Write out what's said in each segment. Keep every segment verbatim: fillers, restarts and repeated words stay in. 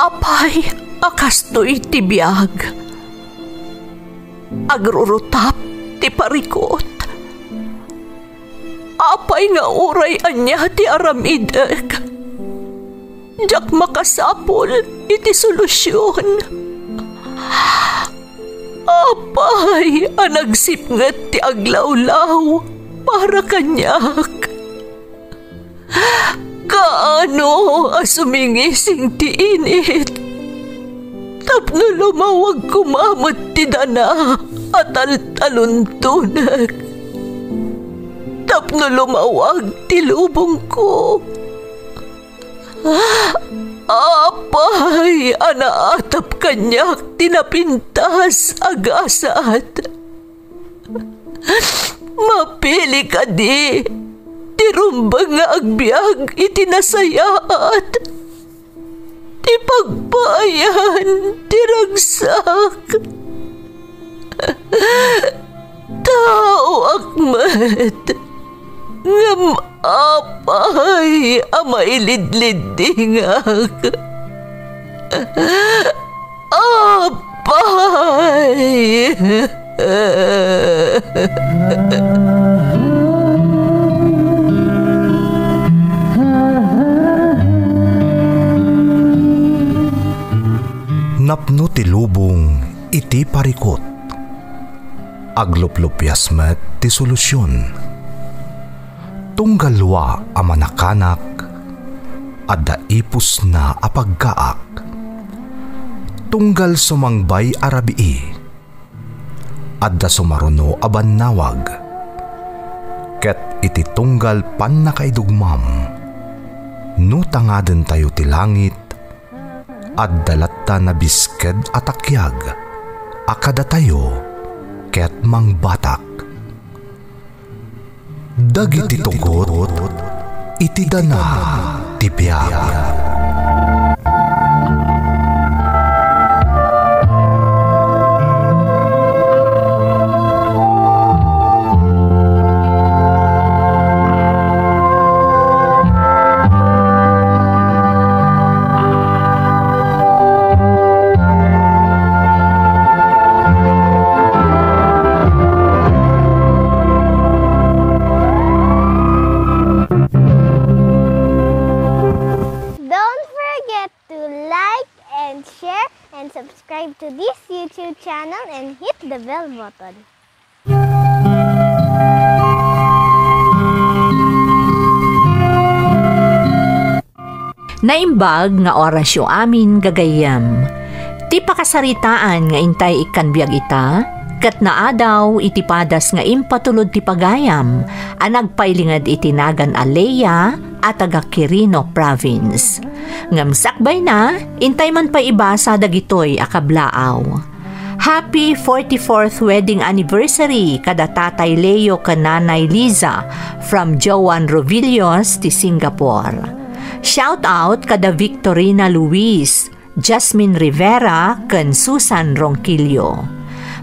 Apay a kastoy ti biag? Agrurutap ti parikut. Apay nga uray ania ti aramidek, diak makasapul iti solusion. Apay a nagsipnget ti aglawlaw para kaniak? Kaano a sumingising ti init tapno lumawag koma met ti dana a taltaluntonek, tapno lumawag ti lubongko? Apay a naatap kaniak ti napintas a gasat? Mapili kadi ti rumbeng nga agbiag iti nasayaat, ti pagpaayan ti ragsak? Taoak met, ngem apay a mailidliddingak? Apay! Napno ti lubong iti parikut. Agluplupias met ti solusion. Tunggal wa a manakanak, adda ipusna a pagkaak. Tunggal sumangbay a rabii, adda sumaruno a bannawag. Ket iti tunggal pannakaidugmam, no tangadentayo ti langit, adda latta nabisked a takiag a kadatayo ket mangbatak. Dagiti tugot iti dana ti biag. Don't forget to like and share and subscribe to this YouTube channel and hit the bell button. Naimbag nga orasyo amin gagayyem. Ti pakasaritaan nga intay ikkan biag ita, ket naadaw iti padas nga impatulod ti pagayam a nagpailinged iti nagan a Lea a taga Quirino Province. Ngem sakbayna, intay man pay ibasa dagitoy a kablaaw. Happy forty-fourth wedding anniversary kada Tatay Leo ken Nanay Liza from Joan Rovillos ti Singapore. Shout out kada Victorina Luis, Jasmine Rivera, ken Susan Ronquillo.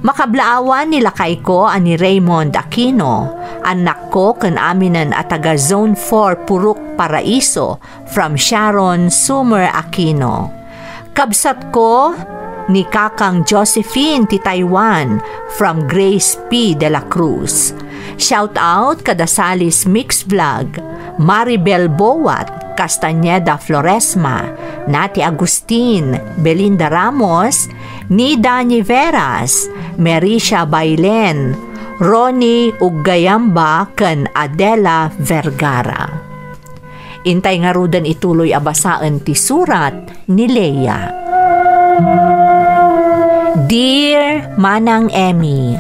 Makablaawan ni lakayko a ni Raymond Aquino, annakko ken aminen a taga Zone four Purok Paraiso, from Sharon Summer Aquino. Kabsatko ni Kakang Josephine ti Taiwan, from Grace P. de la Cruz. Shout out kada Salis Mix Vlog, Maribel Boat, Castañeda Floresma, Nati Agustin, Belinda Ramos, Nida Niveras, Mericia Bailen, Ronnie Uggayamba, ken Adela Vergara. Intay ngaruden ituloy a basaen ti surat ni Lea. Dear Manang Emmy,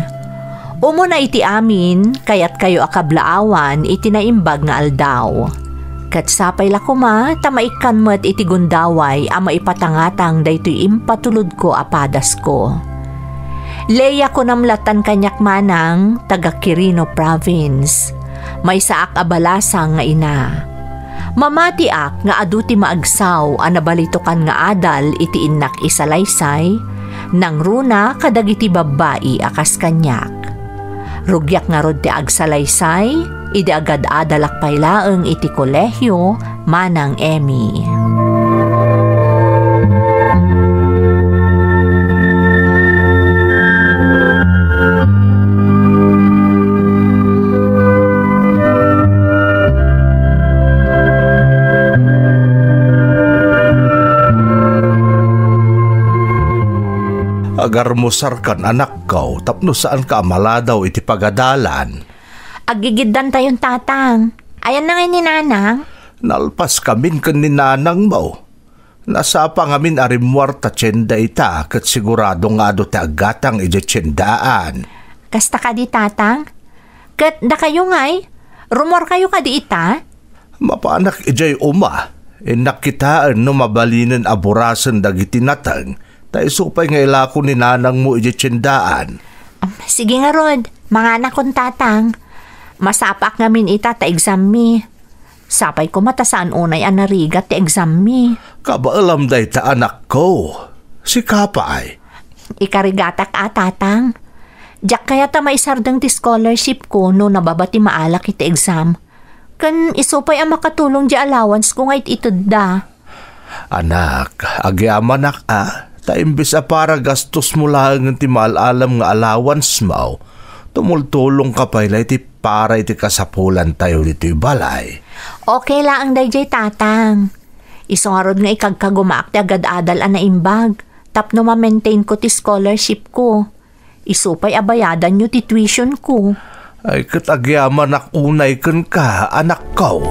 umuna iti amin, kayatkayo a kablaawan iti naimbag nga aldaw. Ket sapay la koma ta maikkan met iti gundaway a maipatangatang daytoy impatulodko a padasko. Lea, kunam latan kaniak manang, taga Quirino Province. Maysaak a balasang nga ina. Mamatiak nga adu ti maagsaw a nabalitokan nga adal iti innak isalaysay, nangruna kadagiti babbai a kas kaniak. Rugiak ngarud ti agsalaysay, idi agad-adalak pay laeng iti kolehio, Manang Emmy. Garmusarkan, anakko, tapno saanka a maladaw iti pagadalan. Aggigiddantayon, Tatang. Ayanna ngay ni Nanang? Nalpaskamin ken ni Nanangmo. Nasapa ngamin a rimmuar ta tienda ita, ket sigurado nga adu ti aggatang idiay tiendaan. Kasta kadi, Tatang? Ket dakayo ngay, rumuarkayo kadi ita? Mapanak idiay uma. Innak kitaen no mabalinen a burasen dagiti nateng, ta isu pay nga ilako ni Nanangmo idiay tiendaan. Am, sige ngarud, manganakon, Tatang. Masapaak ngamin ita ta exam mi. Sapay koma ta saan unay a narigat ti exam mi. Kabaelam dayta, anakko. Sika pay. Ikarigatak a, Tatang. Diak kayat a maisardeng ti scholarship ko no nababa ti maalak iti exam. Ken isu pay a makatulong di allowance ko nga it-itedda. Anak, agyamanak a, ta imbes a para gastosmo laengen ti maal-alam nga allowance mo, tumultulongka pay la iti para iti kasapulantayo ditoy balay. Okay laeng daydiay, Tatang. Isu ngarud nga ikagkagumaak ti agad-adal a naimbag tapno ma-maintain ko ti scholarship ko. Isu pay a bayadanyo ti tuition ko. Ay, ket agyamanak unay kenka, anakko.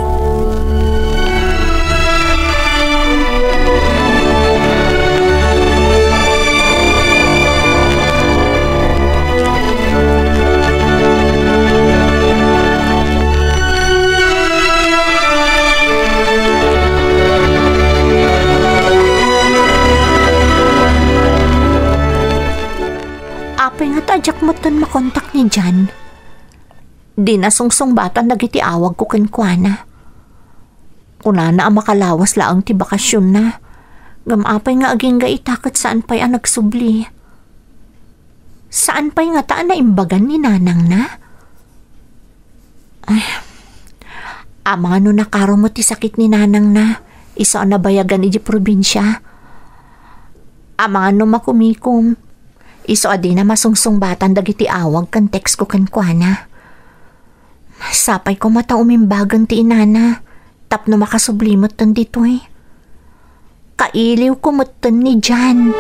Apay nga ta diak metten makontak ni Jan? Dina sungsungbatan dagiti awagko kenkuana. Kunana a makalawas laeng ti bakasionna. Ngem apay nga agingga ita ket saan pay a nagsubli? Saan pay ngata a naimbagan ni nanangna? Ay, amangan no nakaro met ti sakit ni nanangna, isu a nabayagan idiay probinsia. Amangan no makumikom, isu a dina masungsungbatan dagiti awag ken text ko kenkuana. Sapay koma ta umimbagen ti inana tapno makasubli metten ditoy. Kailiwko metten ni Jan.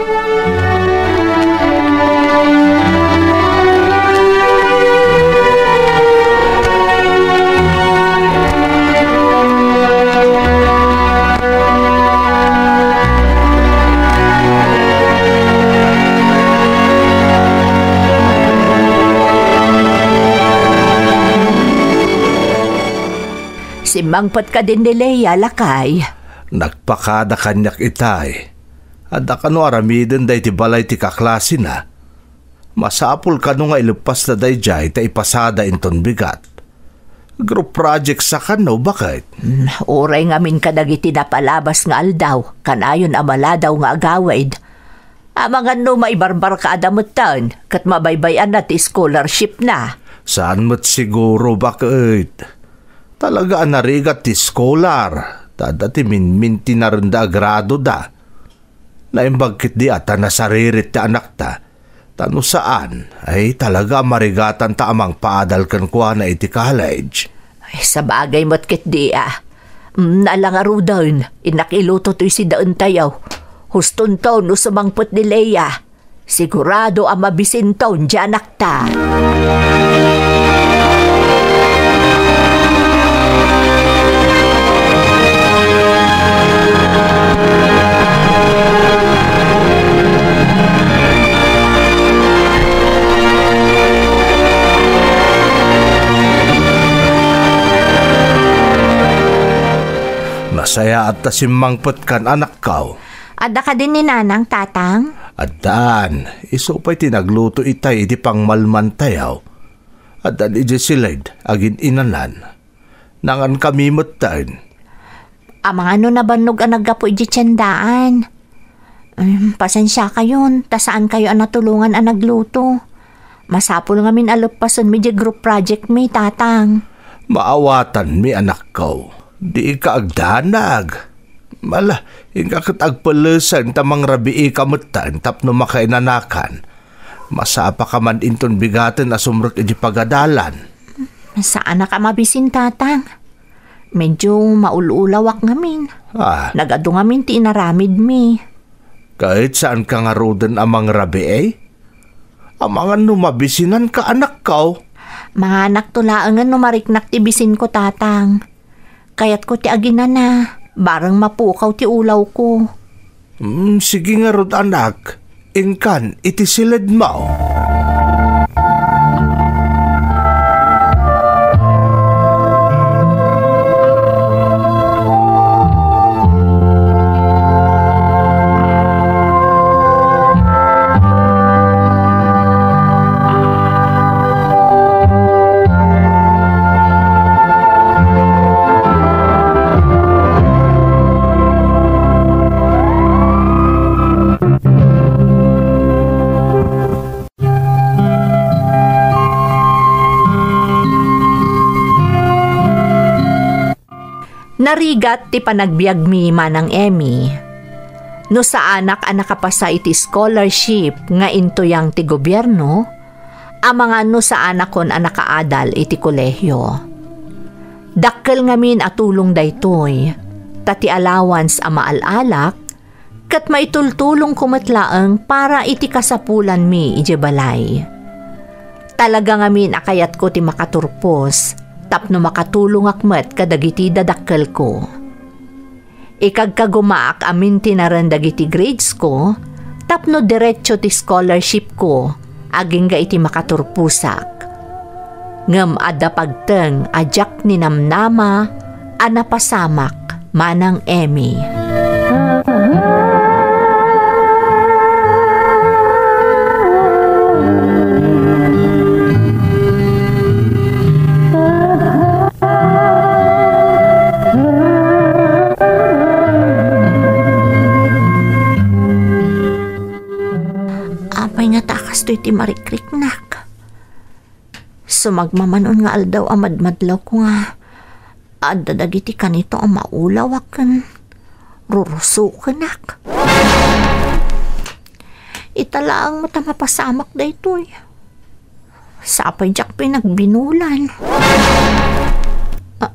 Simmangpet kadin ni Lea, lakay? Nagpakada kaniak itay. Adda kano aramiden daydi balay ti kaklasina. Masapul kano nga ileppasda daydiay ta ipasada inton bigat. Group project sa kano, baket? Hmm, uray ngamin kadagiti napalabas nga aldaw, kanayon a maladaw nga agawid. Amangan no maibarbarkaada metten, ket mabaybay-anna ti scholarship na. Saan met siguro, baket? Talaga a narigat ti scholar, ta adda ti minmintinarenda a gradoda. Naimbag ketdi a ta nasaririt ti anakta. Ta no saan, ay talaga a marigatanta a mangpaadal kenkuana iti college. Ay, sabagay met ketdi a. Mm, naalangaruden, innak iluto toy sidaentayo. Hustonton no sumangpet ni Lea. Sigurado a mabisinton ti anakta. Nasayaat ta simmangpetkan, anakko. Adda kadi ni nanang, tatang? Addaan. Isu pay ti nagluto itay iti pangmalmantayo. Addan idiay siled, agin-inanan. Nangankami metten. Amangan no nabannog a naggapu idiay tiendaan. Em, pasensiakayon, ta saankayo a natulongan a nagluto. Masapul ngamin a leppasenmi diay group project mi, tatang. Maawatanmi, anakko. Dika agdanag. Ala, inka ket agpellesen ta mangrabiika metten tapno makainanakan. Masapaka man inton bigaten a sumrek iti pagadalan. Saanak a mabisin, tatang. Medyo maul-ulawak ngamin. Ah. Nagadu ngamin ti inaramidmi. Ket saanka ngaruden a mangrabii? Amangan no mabisinanka, anakko. Manganakto laengen no mariknak ti bisinko, Tatang. Kayatko ti aginana, bareng mapukaw ti ulawko. Hmm, sige ngarud, anak. Inkan iti siledmo. Narigat ti panagbiagmi, Manang Emmy. No saanak a nakapasa iti scholarship nga intuyang ti gobierno, amangan no saanakon a nakaadal iti kolehio. Dakkel ngamin a tulong daytoy, ta ti allowance a maal-alak ket maitultulongko met laeng para iti kasapulanmi idiay balay. Talaga ngamin a kayatko ti makaturpos tapno makatulongak met kadagiti dadakkelko. Ikagkagumaak a mintinaren dagiti gradesko tapno diretso ti scholarshipko agingga iti makaturposak. Ngem adda pagteng a diak ninamnama a napasamak, Manang Emmy. Apay ngata a kastoy ti marikriknak? Sumagmamanon nga aldaw a madmadlawko nga adda dagiti kanito a maulaw ken rurusokenak. Ita laeng met a mapasamak daytoy. Sapay diak pinagbinulan. Ah,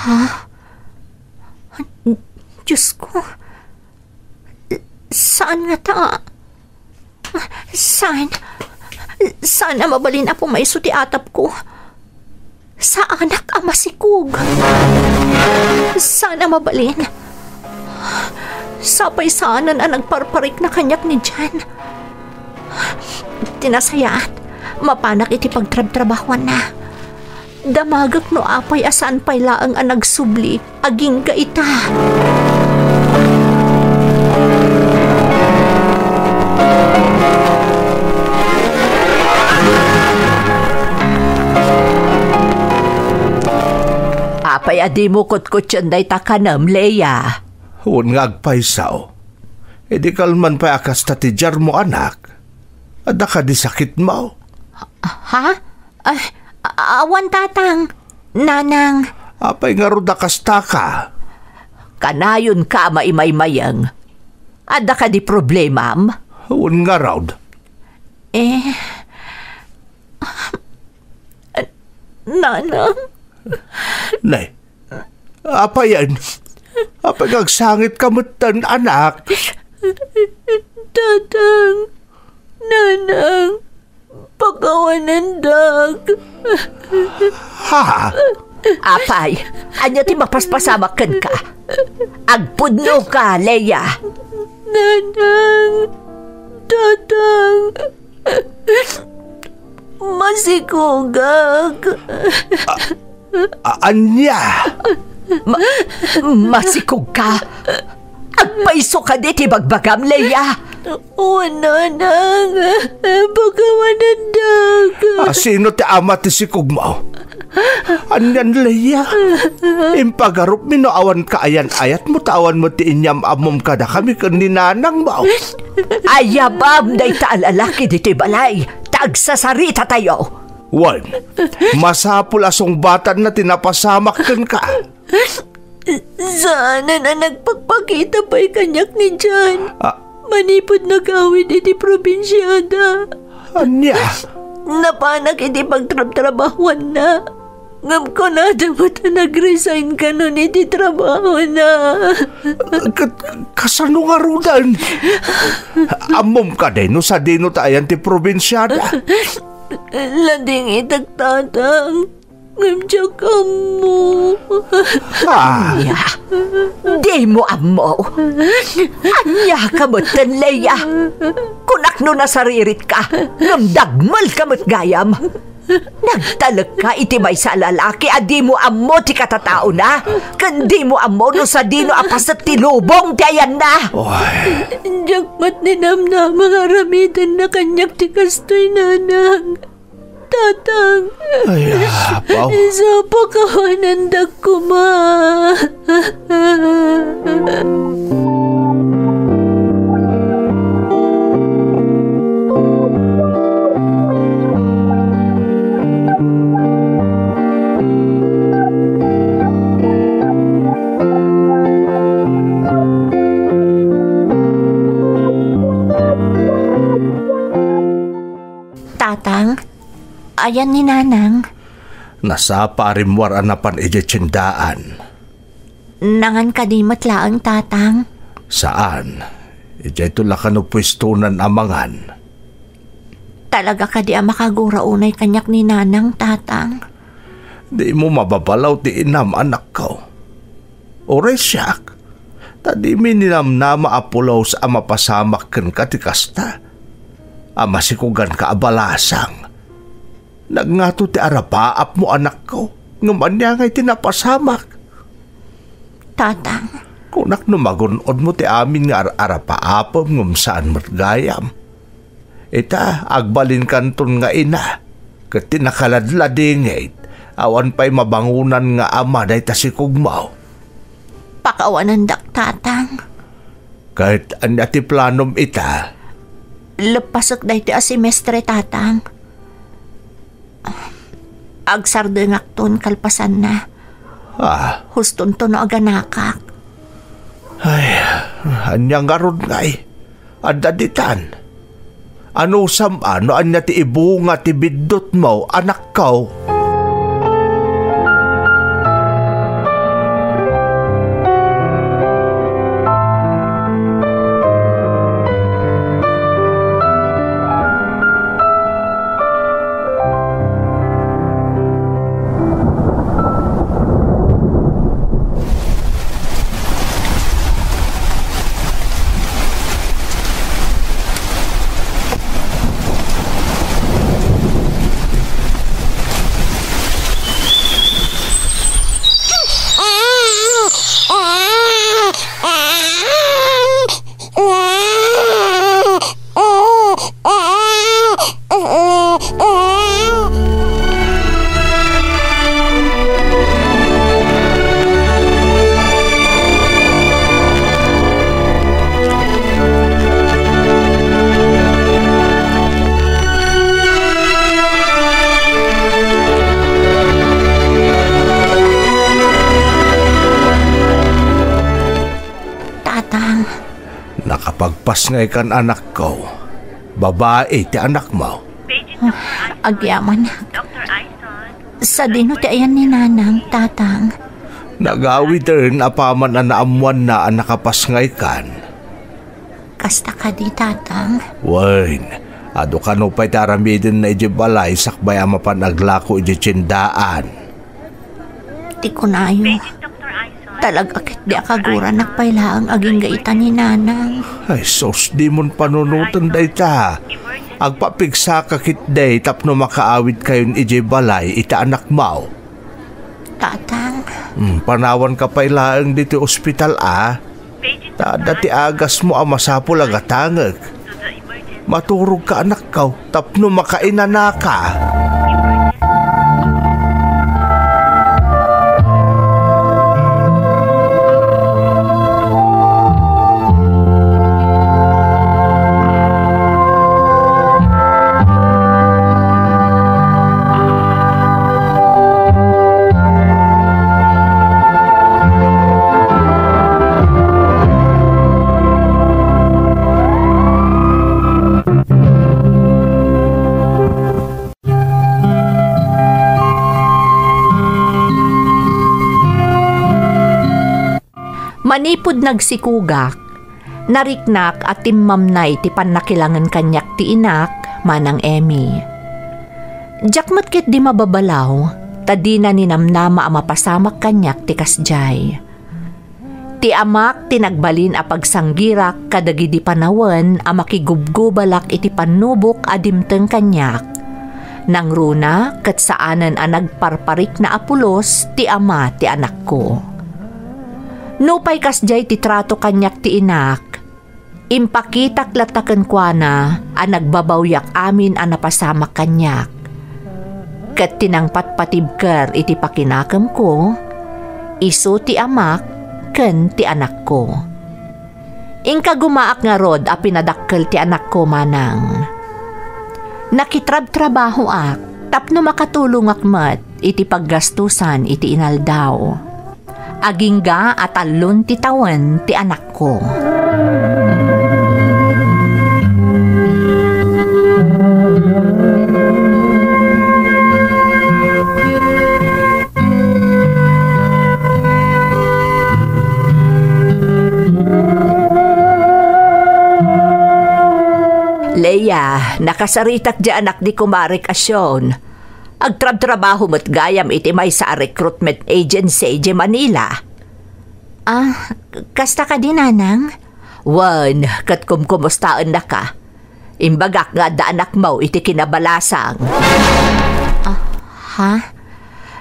ha? Diyos ko. Saan ngata? Saan? Saan a mabalin a pumayso ti atapko? Saanak a masikog. Saan a mabalin? Sapay saanen a nagparparikna kaniak ni Jan. Ti nasayaat, mapanak iti pagtrabtrabahuanna. Damagek no apay a saan pay laeng a nagsubli agingga ita. Apay a dimo kutkution dayta kanem, Leia? Wen nga agpayso. Idi kalman pay a kasta ti diarmo, anak. Adda kadi sakitmo? Ha? Ay, a-, awan, Tatang. Nanang. Apay ngarud a kastaka? Kanayonka a maimaymayeng. Adda kadi problemam? Wen ngarud. Eh, Nanang. Ne, apayen? Apay nga agsangitka metten, anak? Tatang, Nanang, pakawanendak. Ha? Apay, ania ti mapaspasamak kenka? Agpudnoka, Leia. Nanang, Tatang, masikogak. A-, ania? Ma-, masikogka? Agpayso kadi ti bagbagam, Leia? Wen, Nanang, pakawanendak. A, sino ti ama ti sikogmo? Anian, Leia? Impagarupmi no awan kaayan-ayatmo ta awan met ti inyam-ammom kadakami ken ni nanangmo. Ayabam dayta a lalaki ditoy balay, ta agsasaritatayo. Wen, masapul a sungbatanna ti napasamak kenka. Saanen a nagpakpakita pay kaniak ni Jan. Ah. Manipud nagawid iti probinsiada. Ania? Napanak iti pagtrabtrabahuanna. Ngem kunada met a nag-resign kanon iti trabahona. Ket kasano ngaruden? Ammom kadi no sadino ti ayan ti probinsiada? Ladingitak, Tatang. Ngem diak ammo. Ah. Ania? Dimo ammo? Ania ka met, Leia? Kunak no nasariritka, ngem dagmelka met gayam. Nagtalekka iti maysa a lalaki a dimo ammo ti katataona, ken dimo ammo no sadino a paset ti lubong ti ayanna. Oy. Diak met ninamnama nga aramidenna kaniak ti kastoy, Nanang. Tatang. Ay, apaw. Isu a pakawanandak koma. Tatang, ayan ni Nanang? Nasapa a rimmuar a napan idiay tiendaan. Nangan kadi met laeng, Tatang? Saan. Idiayto la kano puestonan a mangan. Talaga kadi a makagura unay kaniak ni Nanang, Tatang? Dimo mababalaw ti inam, anakko. Uray siak, ta dimi ninamnama a pulos a mapasamak kenka ti kasta, a masikuganka a balasang. Nagngato ti arapaapmo, anakko, ngem ania ngay ti napasamak? Tatang. Kunak no magun-odmo ti amin nga ar-arapaapem ngem saan met gayam. Ita, agbalinkanton nga ina, ket ti nakaladladingit, awan pay mabangonan nga ama dayta sikugmo. Pakawanandak, Tatang. Ket ania ti planom ita? Leppasek daytoy a semestre, Tatang. Agsardengakton kalpasanna. Ah. Hustonto no aganakak. Ay, ania ngarud ngay? Adda ditan. Anusam a no ania ti ibunga ti biddutmo, anakko? Tatang. Nakapagpasngaykan, anakko. Babai ti anakmo. Agyaman. Sadino ti ayan ni Nanang, Tatang? Nagawiden apaman a naammoanna a nakapasngaykan. Kasta kadi, Tatang? Wen, adu kano pay ti aramidenna idiay balay sakbay a mapan aglako idiay tiendaan. Ti kunayo, talaga ketdi a kaguranak pay laeng agingga ita ni Nanang. Ay sus, dimon panunoten dayta. Agpapigsaka ketdi tapno makaawidkayon idiay balay iti anakmo. Tatang. Hmm, panawanka pay laeng ditoy ospital, a? Ta adda ti agasmo a masapul a gatangek. Maturogka, anakko, tapno makainanaka. Manipud nagsikogak, nariknak a timmamnay ti pannakilangen kaniak ti inak, Manang Emmy. Diak met ketdi mababalaw, ta dina ninamnama a mapasamak kaniak ti kasdiay. Ti amak ti nagbalin a pagsanggirak kadagidi panawen a makigubgubalak iti pannubok a dimteng kaniak. Nangruna ket saanen a nagparparikna a pulos ti ama ti anakko. Nupay kasdiay ti trato kaniak ti inak, impakitak latta kenkuana a nagbabawiak amin a napasamak kaniak. Ket ti nangpatpatibker iti pakinakemko, isu ti amak ken ti anakko. Inkagumaak ngarud a pinadakkel ti anakko, Manang. Nakitrabtrabahoak tapno makatulongak met iti paggastusan iti inaldaw. Agingga a tallon ti tawen ti anakko. Leia, nakasaritak diay anak ni kumarek a Sean. Agtrabtrabaho met gayam iti maysa a recruitment agency idiay Manila. Ah, kasta kadi, Nanang? Wen, ket kumkumustaennaka. Imbagak nga adda anakmo iti kinabalasang. Ah, ha?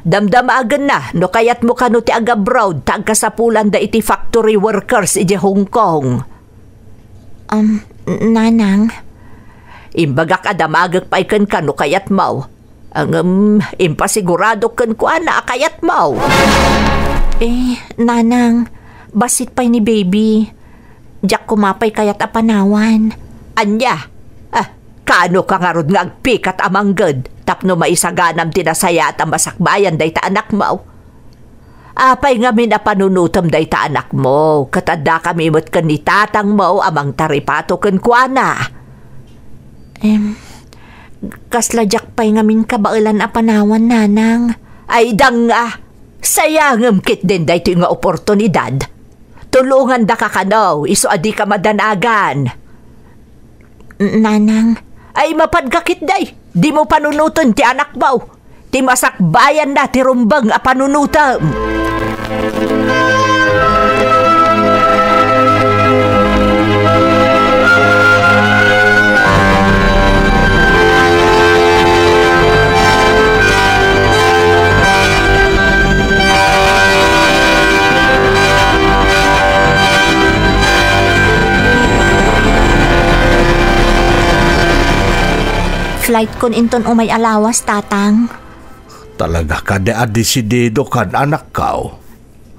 Damdamagenna no kayatmo kano ti agabroad ta agkasapulanda iti factory workers idiay Hong Kong. Um, Nanang. Imbagak a damagek pay kenka no kayatmo. Ngem, impasigurado kenkuana a kayatmo. Eh, Nanang, bassit pay ni Baby. Diak koma pay kayat a panawan. Ania? Ah, kaano ka ngarud nga agpikat a mangged tapno maisaganam ti nasayaat a masakbayan dayta anakmo? Apay ngamin a panunotem dayta anakmo, ket addakami met ken ni tatangmo a mangtaripato kenkuana? Em, kasla diak pay ngamin kabaelan a panawan, Nanang. Ay, danga! Sayangem ketdin daytoy nga oportunidad. Tulongandaka kano, isu a dika madanagan. N-, Nanang. Ay, mapadka ketdi. Dimo panunoten ti anakmo. Ti masakbayanna ti rumbeng a panunotem. Flight kon inton umay a lawas, Tatang. Talaga kadi a desidido kan, anakko?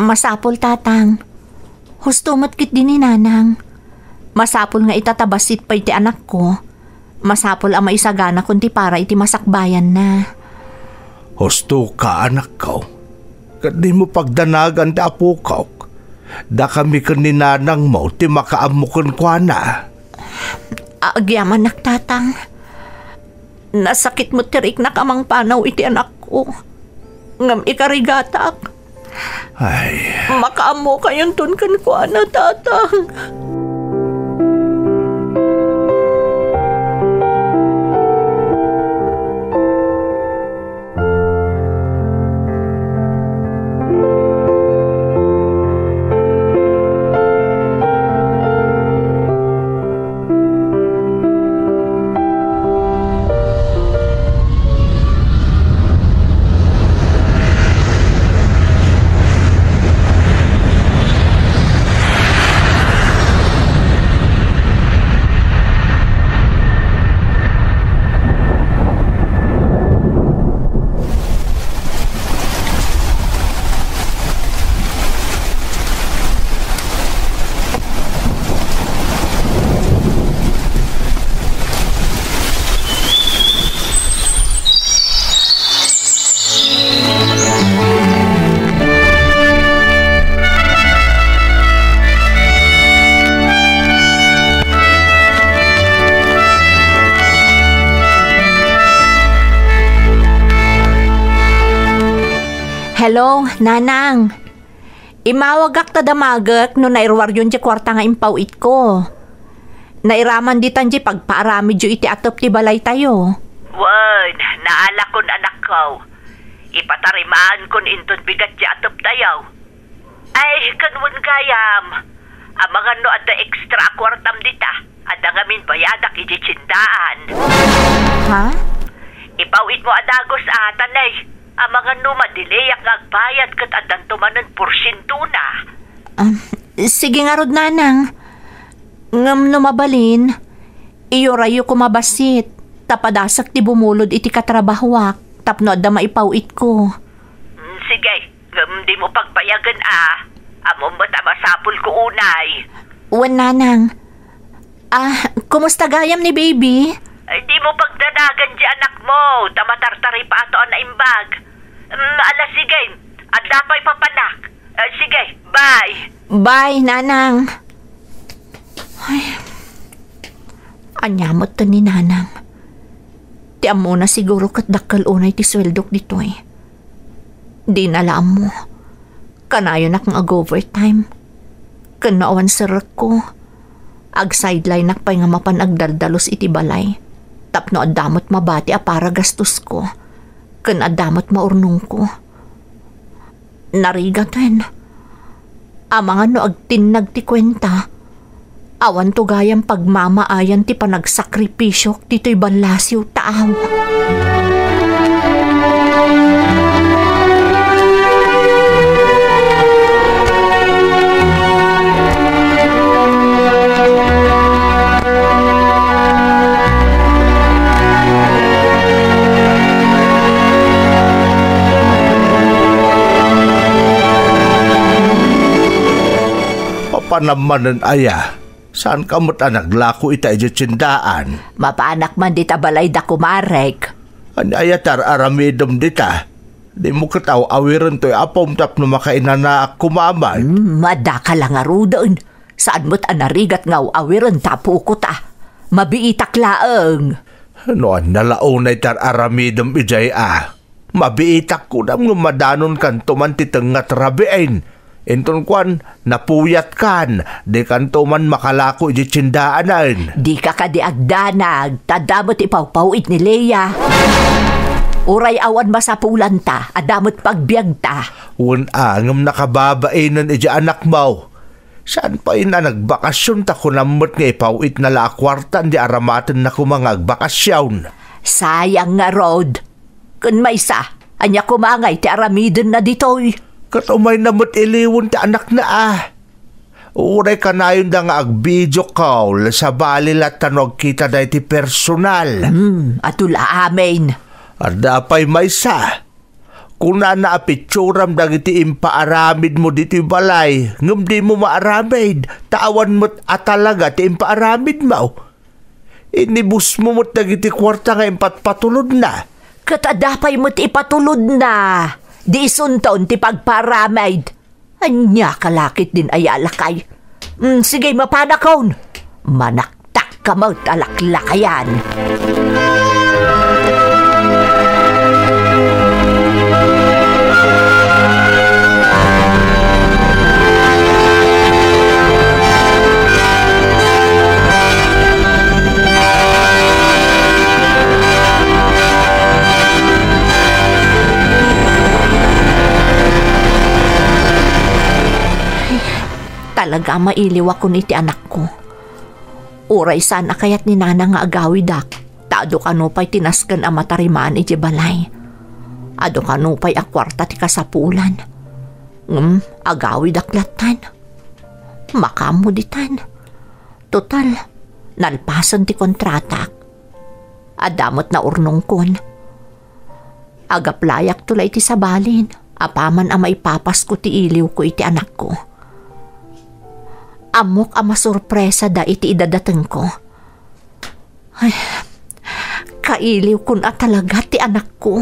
Masapul, Tatang. Husto met ketdi ni Nanang. Masapul nga ita ta bassit pay ti anakko. Masapul a maisaganakon ti para iti masakbayanna. Husto ka, anakko. Ket dimo pagdanagan ti apokok. Dakami ken ni nanangmo ti makaammo kenkuana. Agyamanak, Tatang. Nasakit met ti riknak a mangpanaw iti anakko. Ngem ikarigatak. Ay. Makaammo kayonton kenkuana, Tatang. Hello, Nanang. Imawagak ta damagek no nairuaryon diay kuarta nga impaw-itko. Nairaman ditan diay pagpaaramidyo iti atep ti balaytayo. Wen, naalakon, anakko. Ipataremaankon inton bigat diay ateptayo. Ay, ken wen gayam, amangan no adda extra a kuartam dita, adda ngamin bayadak idiay tiendaan. Ha? Ipaw-itmo a dagus a, ta nay, amangan no madileyak nga agbayad ket addanto manen porsientona. Um, sige ngarud, nanang. Ngem no mabalin, iyurayyo koma bassit, ta padasek ti bumulod iti katrabahoak tapno adda maipaw-itko. Mm, sige, ngem dimo pagbayagen a. Ammom met a masapulko unay. Wen, nanang. Ah, kumusta gayam ni baby? Ay, dimo pagdanagan diay anakmo, ta matartaripato a naimbag. Mm, ala, sige. Adda pay papanak. Ah, sige, bye. Bye, nanang. Ay. Ania met ni nanang? Ti ammona siguro ket dakkel unay ti sueldok ditoy. Dina la ammo. Kanayonak nga ag-overtime. Ken no awan serrekko, ag-sidelineak pay nga mapan agdaldalus iti balay. Tapno adda met mabati a para gastosko. Ken adda met maurnongko. Narigaten. Amangan no agtinnag ti kuenta, awanto gayam pagmamaayan ti panagsakripisyok ditoy ballasiw taaw. Mapanam manen aya, saanka met a naglako ita idiay tiendaan? Mapanak man dita balayda, kumarek. Ania aya ti ar-aramidem dita? Dimo ket aw-awiren toy apom tapno makainanaak koma man? Hmm, adda ka la ngaruden. Saan met a narigat nga aw-awiren ta apoko ta. Mabiitak laeng. No ania la unay ti ar-aramidem idiay a? Mabiitak kunam ngem madanonkanto man ti tengnga ti rabiin. Inton kuan, napuyatkan, dikanto man makalako idiay tiendaanen. Dika kadi agdanag, ta adda met ipawpaw-it ni Lea. Uray awan masapulanta, adda met pagbiagta. Wen a, ngem nakababainen idiay anakmo. Saan pay a nagbakasyon ta kunam met nga ipaw-itna la a kuarta diay aramatenna koma nga agbakasyon. Sayang ngarud. Ken maysa, ania koma ngay ti aramidenna ditoy? Ket umayna met iliwen ti anakna a. Uray kanayonda nga ag-video call, sabali latta no agkitada iti personal. Hmm, adu la amin. Adda pay maysa. Kunana a pitsuram dagiti impaaramidmo ditoy balay, ngem dimo maaramid, ta awan met a talaga ti impaaramidmo. Inibusmo met dagiti kuarta nga impatpatulodna. Ket adda pay met ipatulodna. Di isunton ti pagpaaramid. Ania ka la ketdin aya a lakay? Mm, sige, mapanakon. Manaktak ka met a laklakayan. Talaga, mailiwakon iti anakko. Uray saan a kayat ni Nana nga agawidak, ta adu kano pay ti nasken a matarimaan iti balay. Adu kano pay a kuarta ti kasapulan. Ngem, agawidak lattan. Makaammo ditan. Total, nalpasen ti kontratak. Adda met naurnongkon. Agaplayakto la iti sabalin, apaman a maipapasko ti iliwko iti anakko. Ammok a masurpresada iti idadatengko. Ay, kailiwkon a talaga ti anakko.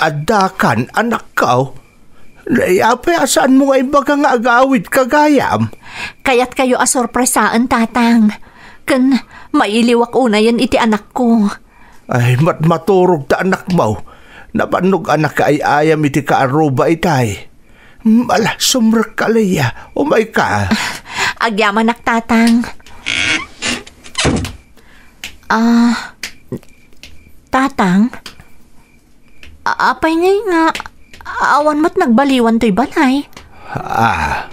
addakan, anakko. Apay a saanmo nga imbaga nga agawidka gayam? Kayatkayo a sorpresaen, Tatang. Ken mailiwak unayen iti anakko. Ay, mat-, maturog ta anakmo. Nabannog a nakaay-ayam iti kaaruba itay. Mm, ala, sumrekka, Leia. Umayka. Agyamanak, Tatang. Ah, Tatang? A-, apay ngay nga awan met nagbaliwan toy balay? Ah.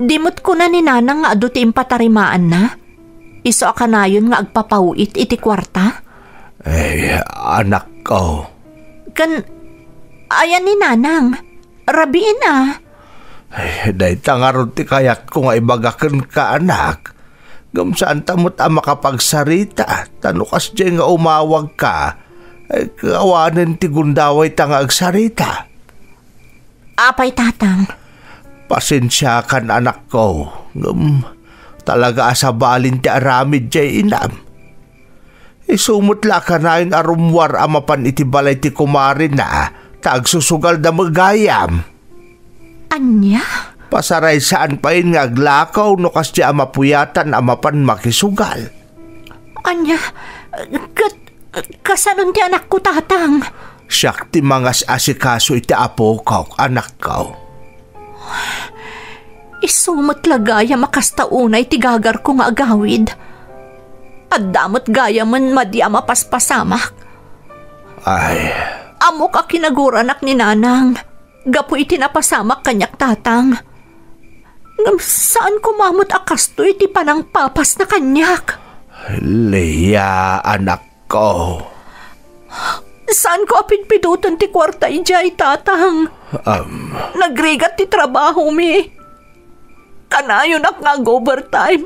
Di met kuna ni Nanang nga adu ti impatarimaanna? Isu a kanayon nga agpapaw-it iti kuarta? Ay, anakko. Ken, ayan ni Nanang? Rabiin a. Ay, dayta ngarud ti kayatko nga ibaga kenka, anak. Ngem saanta met a makapagsarita, ta no kasdiay nga umawagka, ay, awanen ti gundawayta nga agsarita. Apay, Tatang? Pasensiakan, anakko, ngem talaga a sabalin ti aramid diay inam. Isu met la a kanayon a rummuar a mapan iti balay ti kumarena, ta agsusugalda met gayam. Ania? Pasaray saan pay nga aglakaw no kasdiay a mapuyatan a mapan makisugal. Ania? Ket kasanon ti anakko, Tatang? Siak ti mangas-asikaso iti apokok, anakko. Isu met la gayam a kasta unay ti gagarko nga agawid. Adda met gayamen madi a mapaspasamak. Ay. Ammok a kinaguranak ni Nanang gapu iti napasamak kaniak, Tatang. Ngem saan koma met a kastoy ti panangpapasna kaniak. Leia, anak ko. Saanko a pidpidoten ti kuarta idiay, Tatang. Am. Nagrigat ti trabahomi. Kanayonak nga ag-overtime.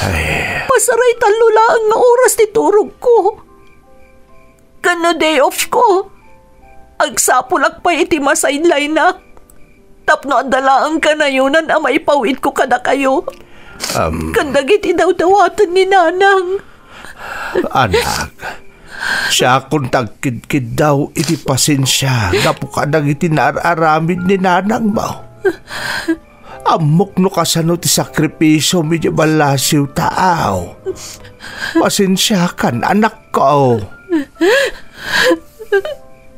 Ay. Pasaray tallo laeng nga oras ti turogko. Ken no day off ko, agsapulak pay iti masideline-ak. Tapno adda laeng kanayonan a maipaw-itko kadakayo. Am. Ken dagiti dawdawaten ni Nanang. Anak, siakon ti agkidkiddaw iti pasensia gapu kadagiti naar-aramid ni nanangmo. Ammok no kasano ti sakripisiomi idiay ballasiw, taaw. Pasensiakan, anakko.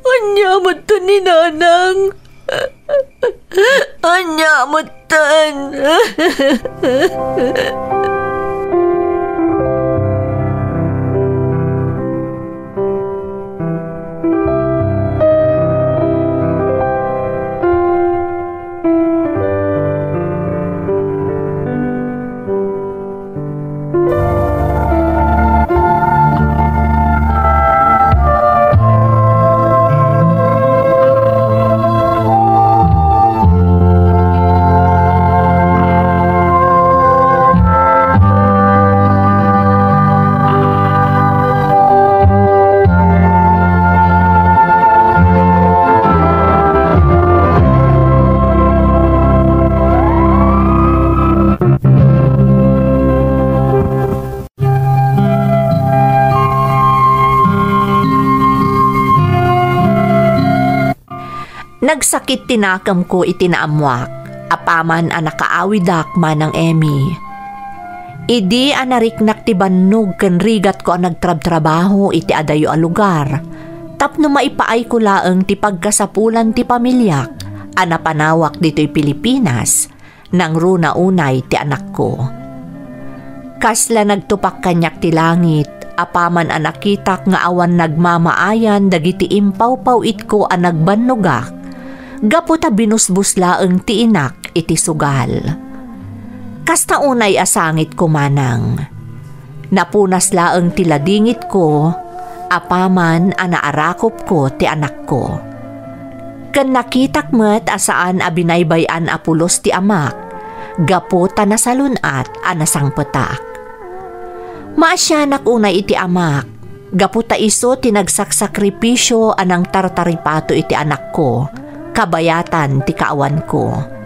Ania metten ni Nanang? Ania metten? Nagsakit ti nakemko iti naammoak, apaman a nakaawidak, Manang Emmy. Idi a nariknak ti bannog ken rigatko a nagtrabtrabaho iti adayo a lugar, tapno maipaayko laeng ti pagkasapulan ti pamiliak a napanawak ditoy Pilipinas, nangruna unay ti anakko. Kasla nagtupak kaniak ti langit, apaman a nakitak nga awan nagmamaayan dagiti impawpaw-itko a nagbannogak, gapu ta binusbos laeng ti inak iti sugal. Kasta unay a sangitko, Manang. Napunas laeng ti ladingitko, apaman a naarakopko ti anakko. Ken nakitak met a saan a binaybay-an a pulos ti amak, gapu ta nasalun-at a nasangpetak. Maasianak unay iti amak, gapu ta isu ti nagsaksakripisio a nangtartaripato iti anakko, kabayatan ti kaawanko.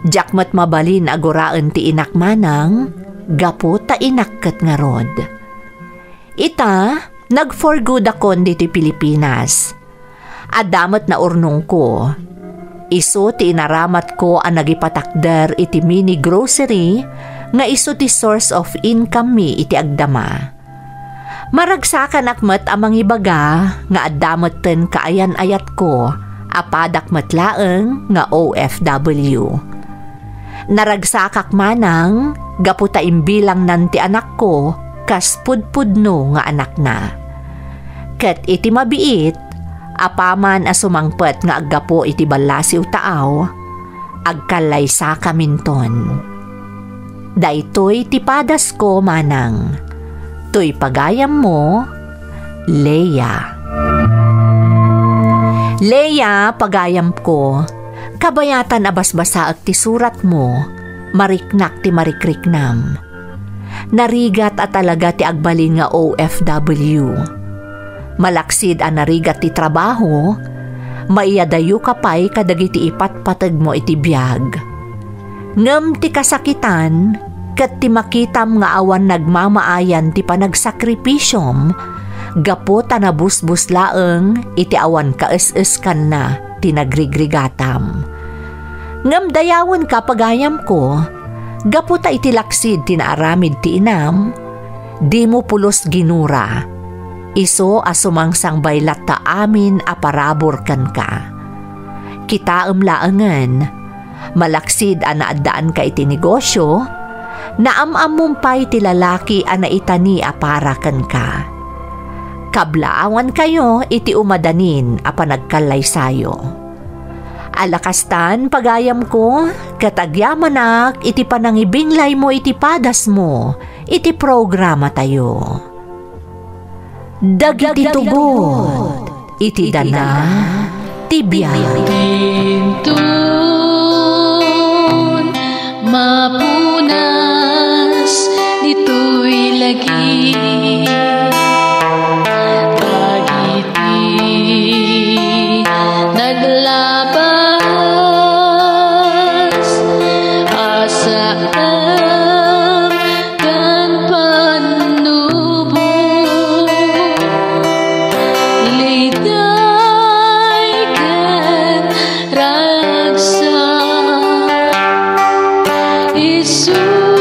Diak met mabalin a guraen ti inak, Manang, gapu ta inak ket ngarud. Ita, nag-for goodakon ditoy Pilipinas. Adda met naurnongko. Isu ti inaramatko a nagipatakder iti mini grocery nga isu ti source of income mi iti agdama. Maragsakanak met a mangibaga nga adda metten kaayan-ayatko a padak met laeng nga O F W. Naragsakak manang gapu ta imbilangnan ti anakko kas pudpudno nga anakna. Ket iti mabiit, apaman a sumangpet nga aggapu iti ballasiw taaw, agkallaysakaminton. Daytoy ti padasko manang. Toy pagayammo, Lea. Lea, pagayamko, kabayatan a basbasaek ti suratmo, mariknak ti marikriknam. Narigat a talaga ti agbalin nga O F W. Malaksid a narigat ti trabaho, maiyadayoka pay kadagiti ipatpategmo iti biag. Ngem ti kasakitan ket ti makitam nga awan nagmamaayan ti panagsakripisom gapu ta nabusbos laeng iti awan kaes-eskanna ti nagrigrigatam. Ngem dayawenka, pagayamko, gapu ta iti laksid ti naaramid ti inam, dimo pulos ginura. Isu a sumangsangbay latta amin a parabur kenka. Kitaem laengen, malaksid a naaddaanka iti negosio, naam-ammom pay ti lalaki a naitani a para kenka. Kablaawankayo iti umadanin a panagkallaysayo. Ala kastan, pagayamko, ket agyamanak iti panangibinglaymo iti padasmo iti programatayo. Dagiti tubod iti dana ti biag. Inton mapunas ditoy lagi, dagiti naglabas a saan ken pannubo, liday ken ragsak, isu